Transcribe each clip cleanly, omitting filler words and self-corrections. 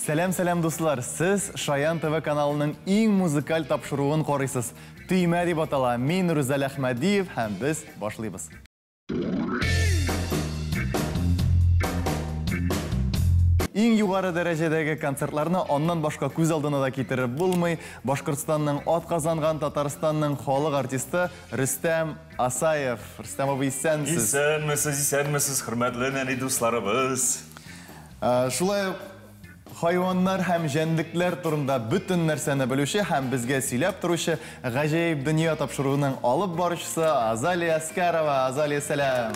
Сәлам, сәлам, дуслар! Сез Шаян ТВ каналының иң музыкаль тапшыруын карыйсыз. Төймә дип атала. Мин Рүзәл Әхмәдиев һәм без башлыйбыз. Иң югары дәрәҗәдәге концертларны аннан башка күз алдына да китереп булмый. Башкортстанның атказанган, Татарстанның халык артисты Рөстәм Асаев. Рөстәм абый, исәнмесез. Исәнмесез, исәнмесез, хөрмәтле нәни дусларыбыз. Шулай ук хайваннар һәм җәнлекләр турында бөтен нәрсәне белүче һәм безгә сөйләп торучы Гаҗәеп дөнья тапшыруының алып баручысы Азалия Әскәрова. Азалия, сәлам!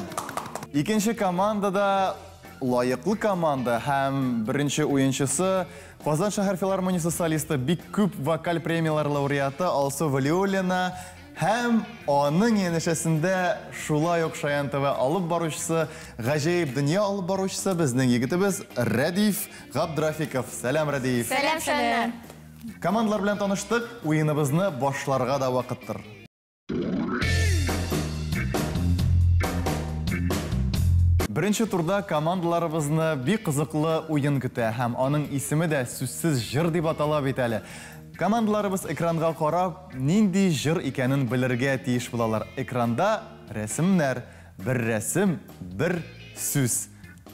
Икенче командада лаеклы команда һәм беренче уенчысы Казан шәһәр филармониясе солисты, бик күп вокаль премияләр лауреаты Алсу Валиуллина һәм аның янәшәсендә шулай ук Шаян ТВ алып баручысы, Гаҗәеп дөнья алып баручысы безнең егетебез Рәдиф Габдрафиков. Сәлам, Рәдиф! Сәлам, Шаяннар! Командалар белән таныштык, уеныбызны башларга да вакыттыр. Беренче турда командаларыбызны бик кызыклы уен көтә һәм аның исеме дә сүзсез җыр дип атала бит әле. Командаларыбыз экранга карап, нинди җыр икәнен белергә тиеш булалар. Экранда рәсемнәр, бер рәсем, бер сүз.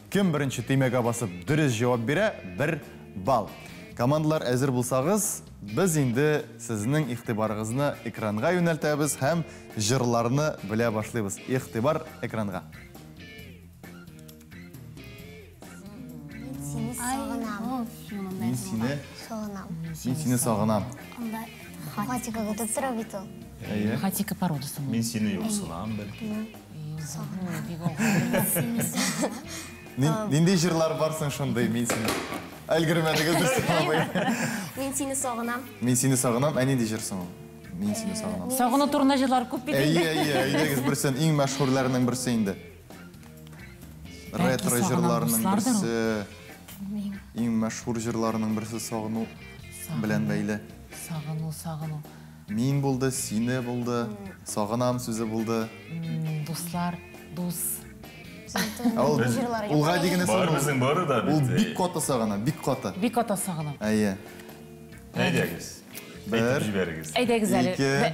Кем беренче төймәгә басып дөрес җавап бирә, бер балл. Командалар әзер булсагыз, без инде сезнең игътибарыгызны экранга юнәлтәбез һәм җырларны белә башлыйбыз. Игътибар экранга. Мин сине сагынам. Мин сине сагынам. Мин сине сагынам. Анда хатика көтеп тора бит ул. Әйе. Хатика породасы. Мин сине юксынам, бәлки. Нинди җырлар бар соң шундый, мин сине? Өлгермәдегез, Рөстәм абый. Мин сине сагынам. Мин сине сагынам. Ә нинди җыр соң ул? Мин сине сагынам. Сагыну турында җырлар күп бит инде. Әйе, әйе, әйдәгез берсен, иң мәшһүрләренең берсе инде. Ретро җырларының берсе. Иң мәшһүр җырларының берсе сагыну белән бәйле. Сагыну, сагыну. Мин булды, сине булды, сагынам сүзе булды. Дуслар, дус. Ул ул гади генә сагыну. Бар бары да бит. Ул бик каты сагына, бик каты. Бик каты сагына. Әйе. Әйдәгез. Бер. Җибәрегез. Әйдәгез әле. Ике.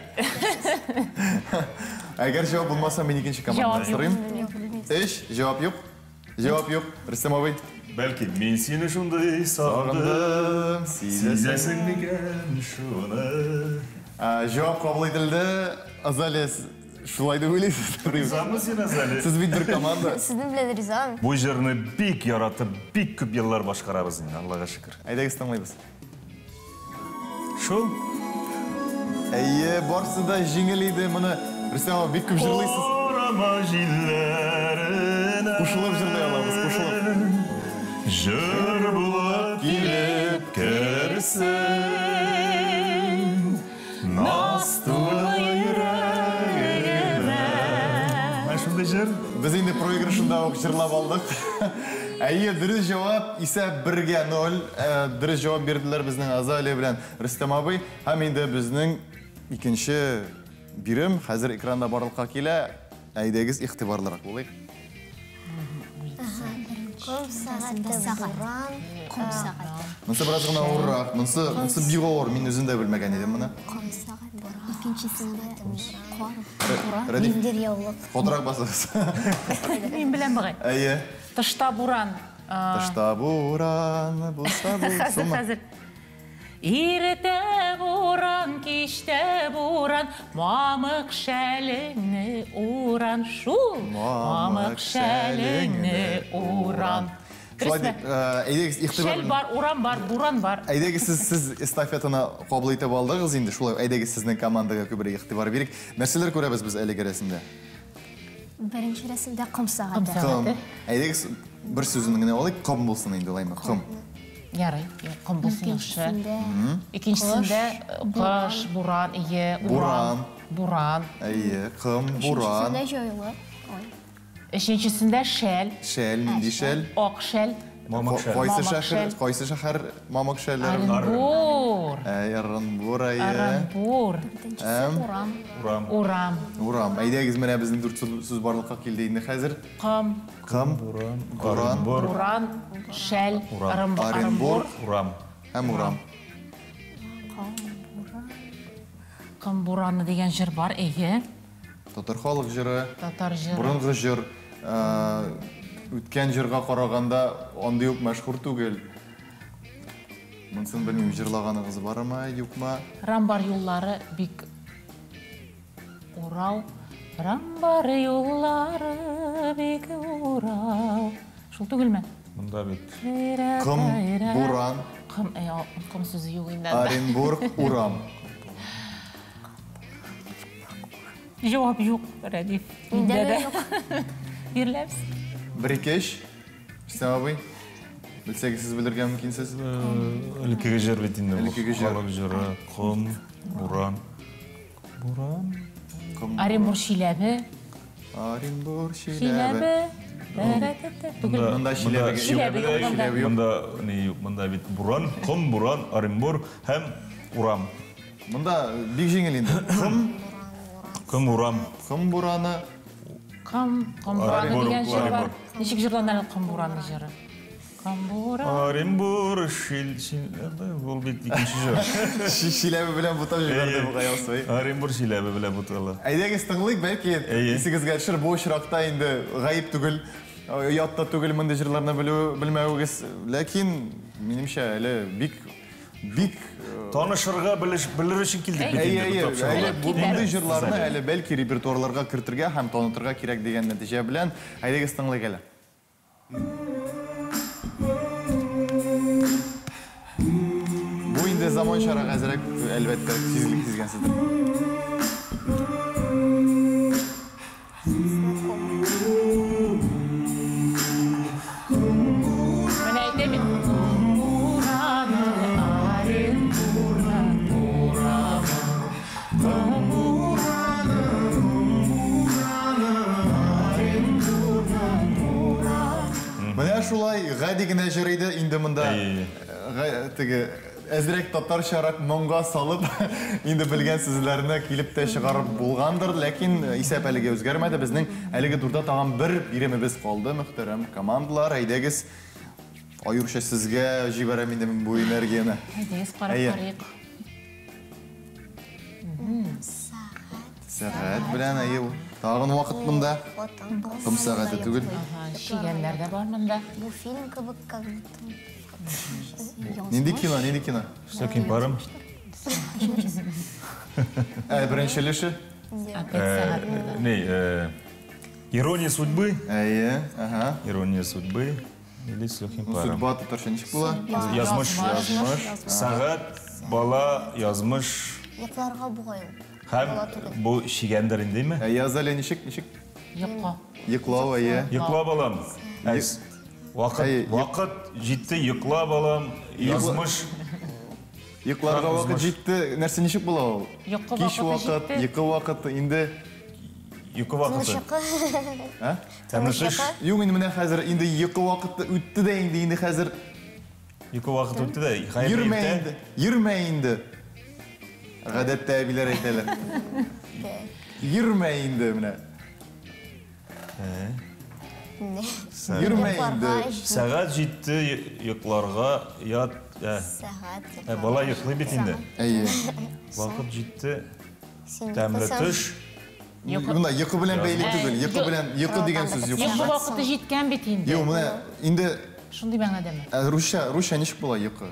Әгәр җавап булмаса, мин икенче командадан сорыйм. Өч, җавап юк. Җавап юк. Рөстәм абый. Бәлки мин сине шундый сагындым, сизәсең микән шуны? Җавап кабул ителде. Азалия, шулай дип уйлыйсыз? Ризамы син, Азалия? Сез бит бер команда. Сезнең белән риза. Бу җырны бик яратып, бик күп еллар башкарабыз инде, Аллага шөкер. Әйдәгез тыңлыйбыз. Шул. Әйе, барсы да җиңел иде. Моны Рөстәм абый бик күп җырлыйсыз. Карама җилләренә. Кушылып җырлый алабыз, кушылып. Җыр булып килеп керсен. Наз тулы йөрәгемә. Менә шундый җыр. Без инде проигрышында ук җырлап алдык. Әйе, дөрес җавап исә 1-0. Дөрес җавап бирделәр безнең Азалия белән Рөстәм абый. Һәм инде безнең икенче бирем хәзер экранда барлыкка килә. Әйдәгез, игътибарлырак булыйк. Ком сәгате, буран. Ком сәгате. Монысы бераз гына авыррак. Монысы, монысы бик авыр. Мин үзем дә белмәгән идем моны. Ком сәгате. Икенчесендә кар. Рәдиф. Ниндидер яулык. Катырак басыгыз. Мин беләм бугай. Әйе. Тышта буран. Тышта буран, булса бу. Хәзер, хәзер. Иртә буран, кичтә буран, мамык шәлеңне уран. Шул мамык шәлеңне уран. Шулай дип, әйдәгез, игътибар. Шәл бар, уран бар, буран бар. Әйдәгез, сез сез эстафетаны кабул итеп алдыгыз инде. Шулай, әйдәгез, сезнең командага күбрәк игътибар бирик. Нәрсәләр күрәбез без әлеге рәсемдә? Беренче рәсемдә ком сәгате. Ком. Әйдәгез, бер сүзен генә алыйк, ком булсын инде, улаймы? Ком. Ярый, ком булсын яхшы. Икенчесендә кыш, буран, ие, буран. Буран. Әйе, ком, буран. Өченчесендә җайлы. Өченчесендә шәл. Шәл, нинди шәл? Ак шәл. Мамык шәл. Кайсы Мамык шәһәр, шәл. кайсы шәһәр мамык шәлләре? Оренбур. Оренбур, әйе. Оренбур. Дүртенчесе урам. Урам. Урам. Урам. Әйдәгез, менә безнең дүрт сүз барлыкка килде инде хәзер. Ком. Кым, Буран. Буран. Оренбур. Буран. Шәл. Урам. Оренбур Урам. һәм урам. Ком бураны дигән җыр бар, әйе. Татар халык җыры, Татар җыры. борынгы җыр, үткән җырга караганда андый ук мәшһүр түгел. Монысын белмим, җырлаганыгыз бармы, юкмы? Рамбар юллары бик урау. Рамбар юллары бик урау. Шул түгелме? Монда бит. Кым, буран, Кым, кым сүзе юк инде. Оренбург, урам. Җавап юк, Рәдиф. Миндә Миндә дә дә. юк. Бирләбез. Бер ике өч. Рөстәм абый, белсәгез сез белергә мөмкинсез. Элеккеге җыр бит инде. Элеккеге җыр. Халык җыры. Ком, буран. Буран. Кым, Оренбур Чиләбе. Оренбур, Чиләбе. Чиләбе. Тә-рә-тә-тә. Түгел. Монда Чиләбе. Чиләбе юк монда. Чиләбе юк. Монда ни юк, монда бит буран, ком, буран, Оренбур һәм урам. Монда бик җиңел инде. Кым, Ком, урам. кым бураны. Ком, ком бураны Оренбур, дигән җыр бар. Оренбур. Ничек җырлана әле ком бураны җыры? Ком буран. Оренбур, шил, шил, ул бит икенче җыр. Чиләбе белән бутап җибәрде бу Гаяз. Оренбур Чиләбе белән бутала. Әйдәгез тыңлыйк, бәлки Әйе. исегезгә төшер, бу очракта инде гаеп түгел, оят та түгел мондый җырларны белү, белмәвегез. Ләкин минемчә әле бик бик Танышырга белер өчен килдек бит Әйе, инде әйе, бу тапшыруга. әле бу мондый җырларны әле бәлки репертуарларга кертергә һәм танытырга кирәк дигән нәтиҗә белән әйдәгез тыңлыйк әле. Бу инде заманчарак әзрәк, әлбәттә, сизелеп сизгәнсездер. Менә әйтәм бит. Бураны, Оренбурны, Менә шулай гади генә җыр иде инде монда. Әйе. Теге әзрәк татарчарак моңга салып инде белгән сүзләрне килеп тә чыгарып булгандыр, ләкин исәп әлегә үзгәрмәде. Безнең әлеге турда тагын бер биремебез калды, мөхтәрәм командалар. Әйдәгез, аеруча сезгә җибәрәм инде мин бу энергияне. Әйдәгез карап Әйе. карыйк. Сәгать. Сәгать белән, әйе, тагын вакыт монда. Хатын. Кым сәгате түгел. Ага, чигәннәр дә бар монда. Бу фильм кебек как будто. Нинди кино, нинди кино? С таким паром. Беренче өлеше. Опять сәгать монда. Не, ирония судьбы. Әйе, ага. Ирония судьбы или с легким паром. Судьба татарча ничек була? Язмыш. Язмыш. Сәгать, бала, язмыш. Йокларга бугай ул. Һәм Бала түгел. бу чигәндер индеме? Әйе, Азалия ничек, ничек? Йокы. Йоклау, әйе. Йокла балам. Әйс. Вакыт, Әйе, вакыт җитте, йокла балам. Язмыш. Йокларга вакыт Язмыш. җитте. Нәрсә ничек була ул? Йокы Кич вакыты вакыт, җитте. йокы вакыты инде. Йокы вакыты. Тыныч йокы. Ә? Тәмле төш. Юк, инде менә хәзер инде йокы вакыты үтте дә инде, инде хәзер Йокы вакыты үтте дә. Хәерле йөрмә иртә. инде, йөрмә инде. Гадәттә әбиләр әйтәләр. Йөрмә инде менә. Йөрмә инде. Сәгать җитте, йокларга ят. Сәгать. Бала йоклый бит инде. Әйе. Вакыт җитте. Син Тәмле йокласаң, төш. Монда йокы белән бәйле түгел. Йокы белән йокы дигән сүз юк. Йокы вакыты җиткән бит инде. Юк, менә инде Шундый мәгънәдәме? русча, русча ничек була йокы?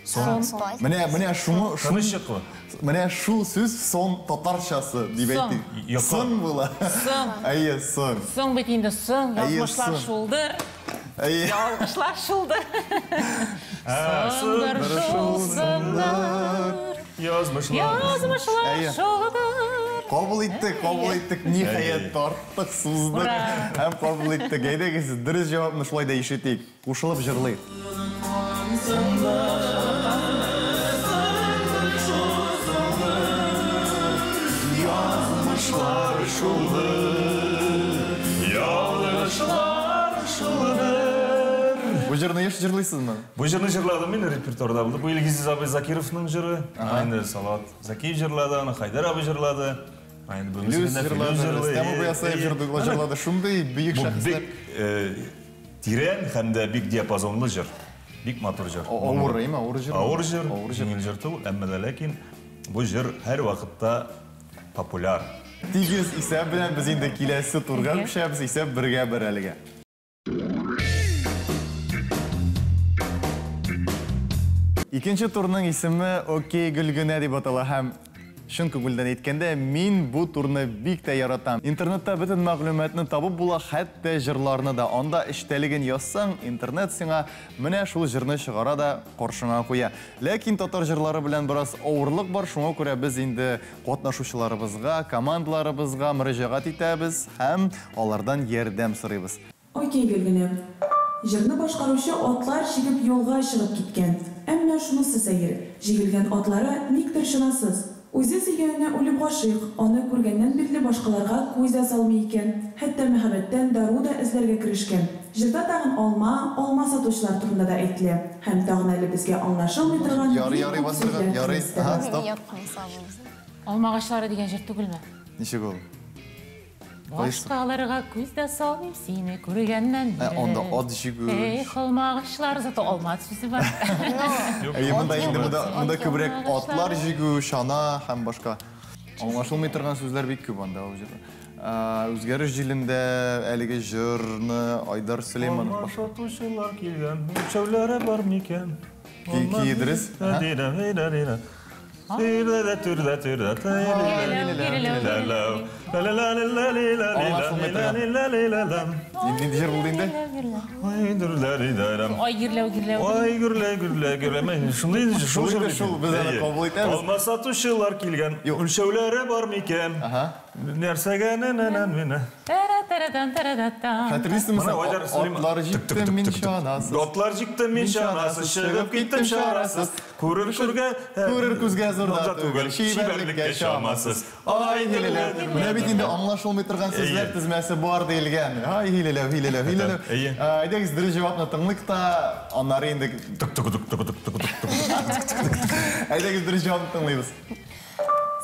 Сон. Спать. Менә, менә шуны, Тыныч йокы. Менә шул сүз сон татарчасы дип Соң. әйтик. Йокы. Сон була. Соң. Әйе, соң. Соң бит инде, соң. Әйе, Язмышлар соң. шулдыр. Әйе. Ялгышлар шулдыр. Соңдыр шул, соңдыр. Язмышлар. Язмышлар Әйе. шулдыр. Кабул иттек, кабул иттек. Ниһаять, тарттык, суздык Ура. һәм кабул иттек. Әйдәгез, дөрес җавапны шулай да ишетик. Кушылып җырлыйк. Язмышлар шулдыр. Ялгышлар шулдыр. Бу Бу җырны еш җырлыйсызмы? Бу җырны җырладым мин, репертуарда булды. Бу Илгиз абый Закировның җыры. Инде Салават Закиев җырлады, аны Хайдар абый җырлады. Филүс җырлады, Рөстәм абый Асаев җырлады. Шундый бөек шәхесләр. Бик тирән һәм дә бик диапазонлы җыр. Бик матур җыр. Авыр, әйме? Авыр җыр. Авыр җыр, җиңел җыр түгел, әмма дә ләкин бу җыр һәр вакытта популяр. Тигез исәп белән без инде киләсе турга күчәбез, исәп 1-1 әлегә. Икенче турның исеме Окей Гөлгенә дип атала һәм чын күңелдән әйткәндә, мин бу турны бик тә яратам. Интернетта бөтен мәгълүматны табып була, хәтта җырларны да. Анда эчтәлеген язсаң, интернет сиңа менә шул җырны чыгара да каршыңа куя. Ләкин татар җырлары белән бераз авырлык бар, шуңа күрә без инде катнашучыларыбызга, командаларыбызга мөрәҗәгать итәбез һәм алардан ярдәм сорыйбыз. Окей Гөлгенә. Җырны башкаручы атлар җигеп юлга чыгып киткән. Әмма шунысы сәер, җигелгән атлары никтер чанасыз. Үзе сөйгәненә үлеп гашыйк, аны күргәннән бирле башкаларга күз дә салмый икән. Хәтта мәхәббәттән дару да эзләргә керешкән. Җырда тагын алма, алма сатучылар турында да әйтелә. Һәм тагын әле безгә аңлашылмый торган Ярый, ярый, басырга, ярый. Ага, стоп. Алма агачлары дигән җыр түгелме? Ничек ул? Башкаларга күз дә салмыйм сине күргәннән бирле. Анда ат җигү. Эх, алма агачлары, зато алма сүзе бар. Әйе, монда инде монда күбрәк атлар җигү, чана һәм башка. Аңлашылмый торган сүзләр бик күп анда ул җырда. Үзгәреш җилендә әлеге җырны Айдар Сөләйманов Алма сатучылар килгән, үлчәүләре бар микән? Ки дөрес? Нинди җыр булды инде? Ай гөрләү гөрләү. Ай гөрләү гөрләү гөрләү. Шундый шул җыр. Шул без аны кабул итәбез. Алма сатучылар килгән, үлчәүләре бар микән? Нәрсәгә нә-нә-нә-нә. Хәтерлисеңме син? Атлар җиктем мин чанасыз. Атлар җиктем мин чанасыз, чыгып киттем чарасыз. Күрер күргә, күрер күзгә зур да түгел, чибәрлеккә чамасыз. Ай, һилеләү. Менә бит инде аңлашылмый торган сүзләр тезмәсе бар диелгән. Ай, һилеләү, һилеләү, һилеләү. Әйдәгез, дөрес җавапны тыңлыйк та, аннары инде Тык-тык-тык-тык-тык-тык-тык. Әйдәгез, дөрес җавапны тыңлыйбыз.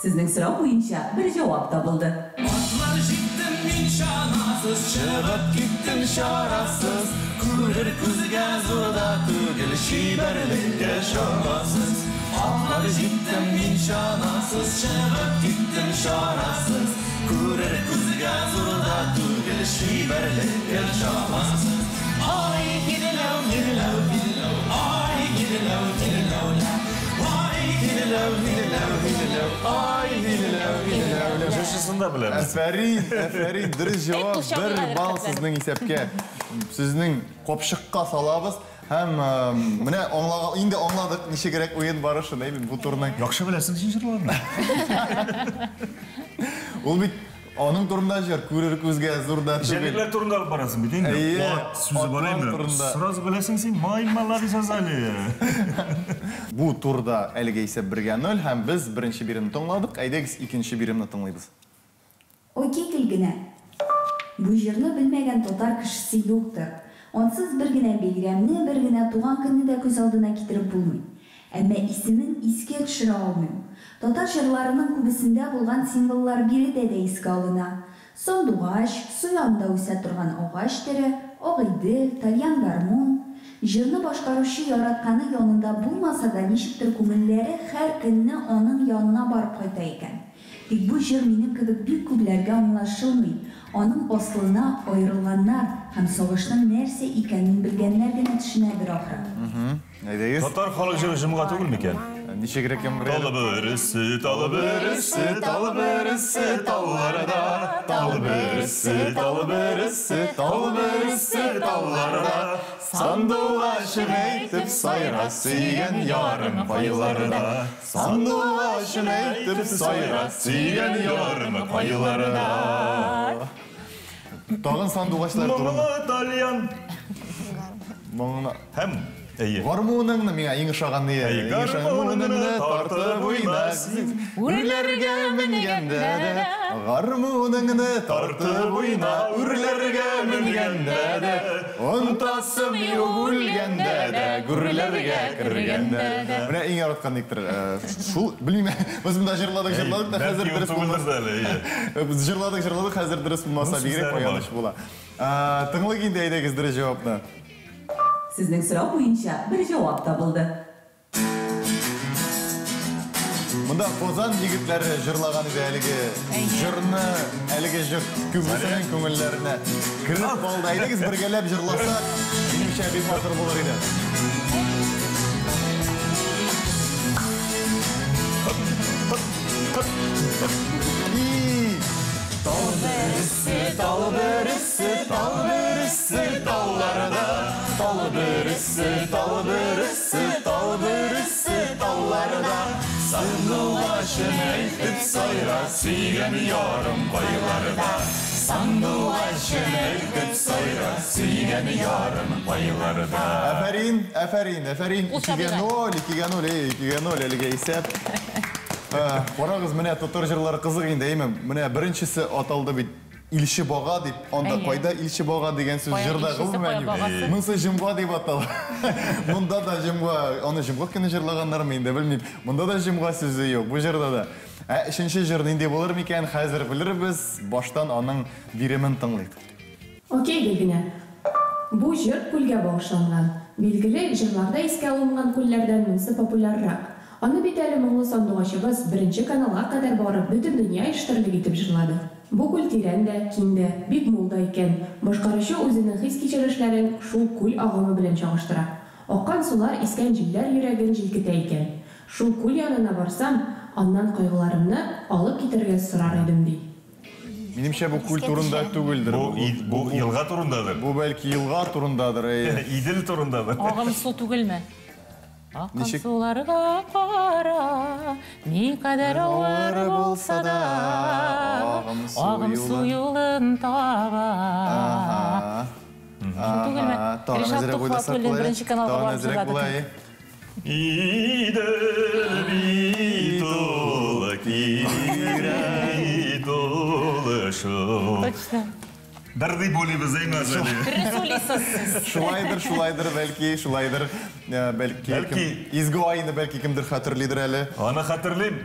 Сезнең сорау буенча бер җавап табылды. Атлар җиктем мин чанасыз, чыгып киттем чарасыз. Күрер күзгә зур да түгел, чибәрлеккә чамасыз. Атлар җиктем мин чанасыз, чыгып киттем чарасыз. Күрер күзгә зур да түгел, чибәрлеккә чамасыз. Ай, гирләү, гирләү, гирләү, ай, гирләү, гирләү, ай, гирләү, гирләү, гирләү, ай, гирләү, гирләү. Җырчысын да беләбез. Әфәрин, әфәрин, дөрес җавап, 1 балл сезнең исәпкә. Сезнең капчыкка салабыз. Һәм менә инде аңладык ничегрәк уен барышын, әйме, бу турның. Яхшы беләсең син җырларны. Ул бит аның турында җыр, күрер күзгә зур да түгел. Җәнлекләр турында алып барасың бит инде. Ат сүзе бар әйме. Сразу беләсең син, май молодец, Азалия. Бу турда әлегә исәп 1-0 һәм без беренче биремне тыңладык. Әйдәгез, икенче биремне тыңлыйбыз. Окей Гөлгенә. Бу җырны белмәгән татар кешесе юктыр. Ансыз бер генә бәйрәмне, бер генә туган көнне дә күз алдына китереп булмый. Әмма исемен искә төшерә алмыйм. Татар җырларының күбесендә булган символлар биредә дә искә алына. Сандугач, су янында үсә торган агач төре, Агыйдел, тальян гармун. Җырны башкаручы яратканы янында булмаса да, ничектер күңелләре һәр көнне аның янына барып кайта икән. Тик бу җыр минем кебек бик күпләргә аңлашылмый. Аның асылына аерылганнар һәм сагышның нәрсә икәнен белгәннәр генә төшенәдер ахры. Әйдәгез. Татар халык җыры җомга түгел микән? Ничегрәк яңгырый? Талы бөресе, талы бөресе, талы бөресе, талларда. Талы бөресе, талы бөресе, талы бөресе, талларда. Сандугачым әйтеп сайра, сөйгән ярым кайларда. Сандугачым әйтеп сайра, сөйгән ярым кайларда. Тагын сандугачлар турында. Моңлы тальян. Моңлы. Һәм әйе. Гармуныңны миңа иң ошаган ни? Әйе, гармуныңны тартып уйна син. Үрләргә менгәндә дә, гармуныңны тартып уйна, үрләргә менгәндә. Килгәндә дә, онытасым юк үлгәндә дә, гүрләргә кергәндә дә. Менә иң яраткан никтер. Шул, белмим, без монда җырладык, җырладык та хәзер дөрес булмас. Без җырладык, җырладык, хәзер дөрес булмаса, бигрәк аяныч була. Тыңлыйк инде, әйдәгез дөрес җавапны. Сезнең сорау буенча бер җавап табылды. Монда Казан егетләре җырлаган иде әлеге җырны, әлеге җыр күбесенең күңелләренә кереп калды. Әйдәгез бергәләп җырласак, минемчә бик матур булыр иде. Тал бересе, тал бересе, тал бересе, талларда. Тал бересе, тал бересе, тал бересе, талларда. Сандугачым әйтеп сайра, сөйгән ярым кайларда. Сандугачым әйтеп сайра, сөйгән ярым кайларда. Афәрин, афәрин, афәрин. 2-0, 2-0, 2-0 әлегә исәп. Карагыз, менә татар җырлары кызык инде, әйме? Менә беренчесе аталды бит Илче бага дип, анда кайда илче бага дигән сүз җырда гомумән юк. Монысы җомга дип атала. Монда да җомга, аны җомга көне җырлаганнармы инде, белмим. Монда да җомга сүзе юк, бу җырда да. Ә өченче җыр нинди булыр микән, хәзер белербез. Баштан аның биремен тыңлыйк. Окей, Гөлгенә. Бу җыр күлгә багышланган. Билгеле, җырларда искә алынган күлләрдән монысы популяррак. Аны бит әле моңлы сандугачыбыз Беренче каналга кадәр барып, бөтен дөнья ишетерлек итеп җырлады. Бу күл тирән дә, киң дә, бик мул да икән. Башкаручы үзенең хис-кичерешләрен шул күл агымы белән чагыштыра. Аккан сулар, искән җилләр йөрәген җилкетә икән. Шул күл янына барсам, аннан кайгыларымны алып китәргә сорар идем, ди. Минемчә, бу күл турында түгелдер. Бу елга турындадыр. Бу бәлки елга турындадыр, әйе. Идел турындадыр. Агым су түгелме? Аккан суларга кара, никадәр авыр булса да, агым су юлын таба. Түгелме? Ришат Тухватуллин беренче каналга барып җырлады. Идел бит ул, тирән тулы шул. Точно. Бер дип уйлыйбыз, әйме, Азалия? Дөрес уйлыйсыз сез. Шулайдыр, шулайдыр, бәлки, шулайдыр. Бәлки, Бәлки. Изге айны бәлки кемдер хәтерлидер әле. Аны хәтерлим.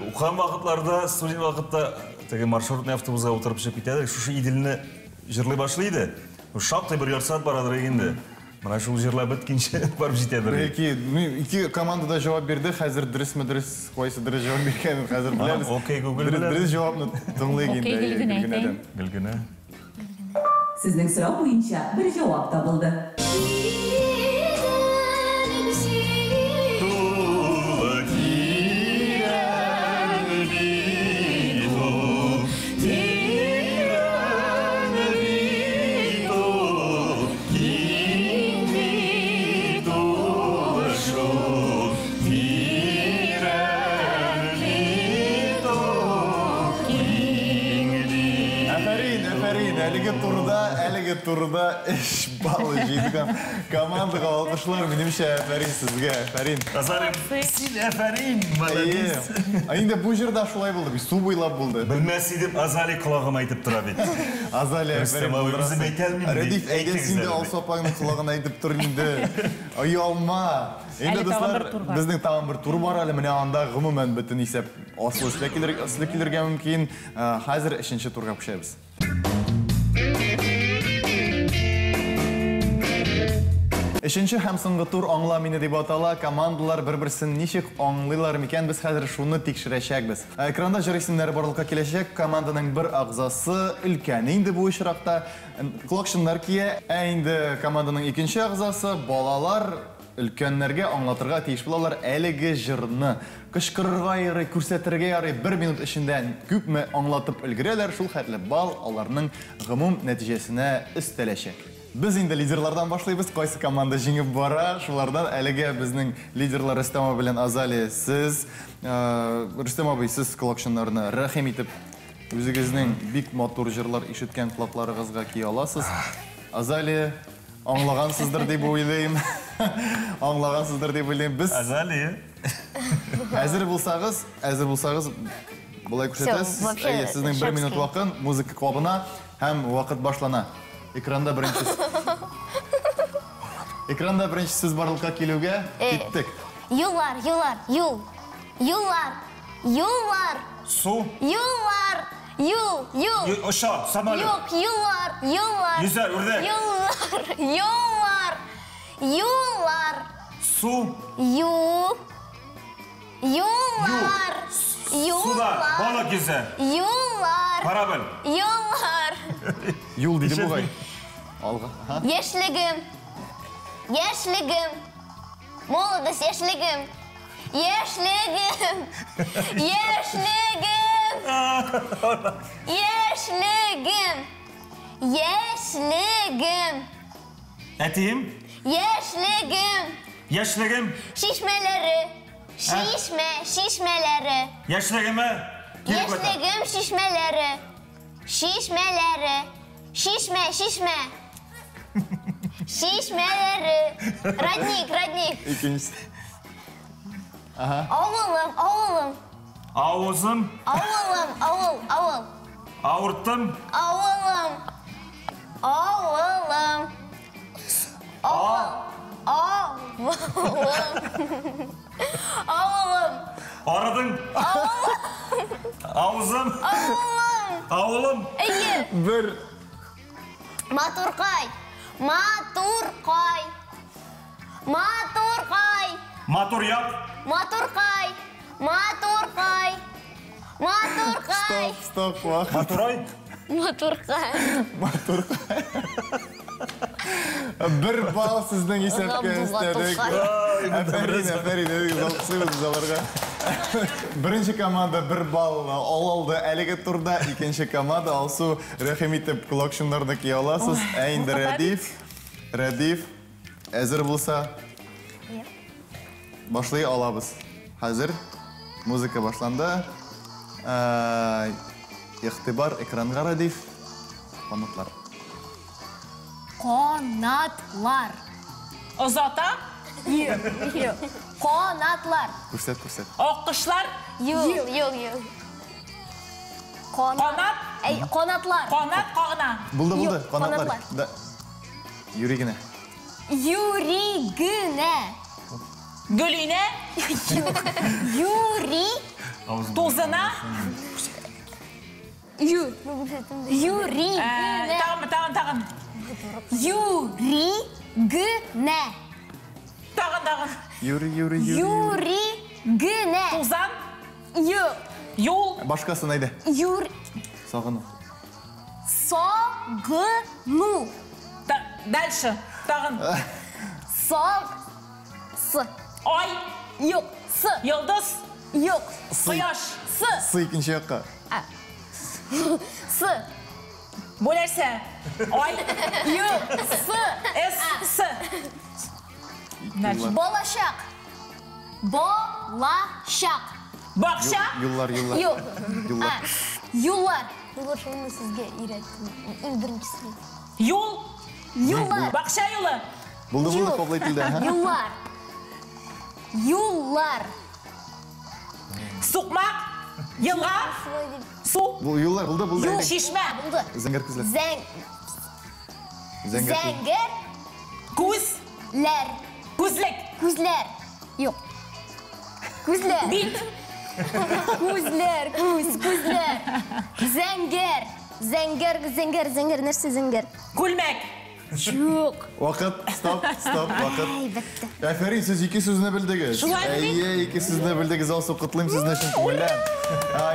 Укыган вакытларда, студент вакытта теге маршрутный автобусга утырып чыгып китә идек. Шушы Иделне җырлый башлый иде. Шактый бер ярты сәгать барадыр инде. Менә шул җырлап беткәнче барып җитәдер. Бәлки, ике команда да җавап бирде. Хәзер дөресме дөрес, кайсы дөрес җавап биргәнен хәзер беләбез. Окей, Google белә. Дөрес җавапны тыңлыйк инде. Окей, Гөлгенә әйтәйм. Гөлгенә. Сезнең сорау буенча бер җавап табылды. Тулы тирән бит ул, тирән бит ул, киң бит ул шул, тирән бит ул, киң бит. Афәрин, афәрин, әлеге турда, әлеге турда 3 балл җыйдык. Командага алкышлар, минемчә, афәрин сезгә, афәрин. Азалия, син афәрин, молодец. Ә инде бу җырда шулай булды бит, су буйлап булды. Белмәс идем, Азалия колагыма әйтеп тора бит. Азалия, Рөстәм афәрин, абый, булдырасың. үзем әйтә алмыйм, ди. Рәдиф, әйдә Әйтегез син дә әле, Алсу апаңның колагына әйтеп тор инде. Оялма. Инде Әле тагын дуслар, бер тур бар. безнең тагын бер тур бар әле. Менә анда гомумән бөтен исәп аслы өсле килергә мөмкин. Хәзер өченче турга күчәбез. Өченче һәм соңгы тур Аңла мине дип атала. Командалар бер-берсен ничек аңлыйлар микән, без хәзер шуны тикшерәчәкбез. Экранда җыр исемнәре барлыкка киләчәк. Команданың бер агъзасы өлкән инде бу очракта колакчыннар кия, ә инде команданың икенче агъзасы балалар өлкәннәргә аңлатырга тиеш булалар әлеге җырны. Кычкырырга ярый, күрсәтергә ярый, бер минут эчендә күпме аңлатып өлгерәләр, шул хәтле балл аларның гомум нәтиҗәсенә өстәләчәк. Без инде лидерлардан башлыйбыз. Кайсы команда җиңеп бара, шулардан әлегә безнең лидерлар Рөстәм абый белән Азалия, сез, Рөстәм абый, сез колакчыннарны рәхим итеп үзегезнең бик матур җырлар ишеткән колакларыгызга кия аласыз. Азалия, аңлагансыздыр дип уйлыйм. Аңлагансыздыр дип уйлыйм. Без Азалия. Әзер булсагыз, әзер булсагыз, болай күрсәтәсез. Всё, вообще Әйе, сезнең бер минут шапский. вакыт, музыка кабына һәм вакыт башлана. Экранда беренче Экранда беренче сүз барлыкка килүгә киттек. Юллар, юллар, юл. Юллар, юллар. Су. Юллар, юл, юл. Оча, самолет. Юк, юллар, юллар. Йөзәр, үрдәк. Юллар, юллар, юллар. Су. Ю. Юллар. Суда. Юллар. Балык йөзә. Юллар. Корабль. Юллар. Юл диде бугай. Алга. Ага. Яшьлегем. Яшьлегем. Молодость, яшьлегем. Яшьлегем. Яшьлегем. Яшьлегем. Яшьлегем. Әтием. Яшьлегем. Яшьлегем. Шишмәләре. Шишмә, шишмәләре. Яшьлегемә. Кире кайта. Яшьлегем шишмәләре. Шишмәләре. Шишмә, шишмә. Шишмәләре. Родник, родник. Икенчесе. Ага. Авылым, авылым. Авызым. Авылым, авыл, авыл. Авырттым. Авылым. Авылым. Авыл. Авылым. Авылым. Арыдың. Авызым. Авылым. Авылым. Әйе. Бер. Матуркай. Матуркай. Матуркай. Матур як. Матуркай. Матуркай. Матуркай. Стоп, стоп, вакыт. Матурай. Матуркай. Матуркай. Бер балл сезнең исәпкә Габдулла өстәдек. Тукай. Афәрин, афәрин, әйдәгез, алкышлыйбыз без аларга. Беренче команда бер балл ала алды әлеге турда, икенче команда Алсу рәхим итеп колакчыннарны кия аласыз. Ә инде Рәдиф, Рәдиф әзер булса, башлый алабыз. Хәзер музыка башланды. Игътибар экранга, Рәдиф. Канатлар. Канатлар. Озата. Юк, юк. Канатлар. Күрсәт, күрсәт. Аккошлар. Юк, юк, юк. Канат. Әй, канатлар. Канат кагына. Булды, булды. Юк, Канатлар. канатлар. Да. Юри генә. Юри генә. Гөлинә. Юри. Тузына. Ю. Юри генә. Тагын, тагын, тагын. Юри генә. Тагын, тагын. Юри, юри, юри. Юри генә. Тузан. Юк. Юл. Башкасын әйдә. Юр. Сагыну. Сагыну. Дальше. Тагын. Саг. С. Ай. Юк. С. Йолдыз. Юк. Кояш. С. С икенче якка. С. Бу нәрсә? Ай. Юк. С. С. С. Юллар. Балачак. Балачак. Бакча. Юллар, юллар. Юк. Юллар. Юллар. Юллар шуны сезгә өйрәттем. Иң беренчесе. Юл. Юллар. Бакча юлы. Булды, булды, кабул ителде. Ага. Юллар. Юллар. Сукмак. Елга. Су. Бу юллар булды, булды. Юл. Чишмә. Булды. Зәңгәр күзләр. Зәң. Зәңгәр күз. Зәңгәр. Күз. Ләр. Күзлек. Күзләр. Юк. Күзләр. Бит. Күзләр, күз, күзләр. Зәңгәр. Зәңгәр, зәңгәр, зәңгәр, нәрсә зәңгәр? Күлмәк. Юк. Вакыт, стоп, стоп, вакыт. Ай, бетте. Афәрин, сез ике сүзне белдегез. Шулай бит? Әйе, ике сүзне белдегез. Алсу, котлыйм сезне чын күңелдән.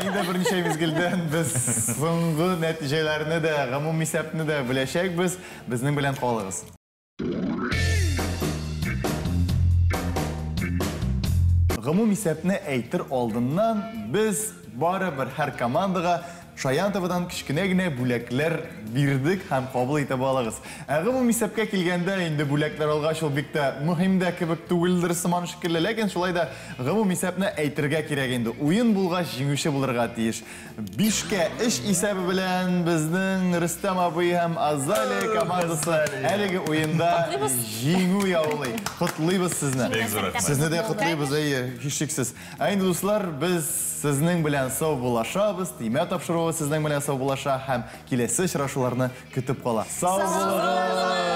Инде берничә мизгелдән без соңгы нәтиҗәләрне дә, гомум исәпне дә беләчәкбез. Безнең белән калыгыз. Гомум исәпне әйтер алдыннан без барыбер һәр командага Шаян ТВдан кечкенә генә бүләкләр бирдек һәм кабул итеп алыгыз. Ә гомум исәпкә килгәндә инде бүләкләр алгач ул бик тә мөһим дә кебек түгелдер сыман шикелле, ләкин шулай да гомум исәпне әйтергә кирәк инде. Уен булгач җиңүче булырга тиеш. 5-3 исәбе белән безнең Рөстәм абый һәм Азалия командасы әлеге уенда җиңү яулый. Котлыйбыз сезне. Бик зур рәхмәт. Сезне дә котлыйбыз, әйе, һичшиксез. Ә инде дуслар, без сезнең белән сау булашабыз, тимә тапшыруы Ибраһимова сезнең белән саубуллаша һәм киләсе очрашуларны көтеп кала. Сау булыгыз!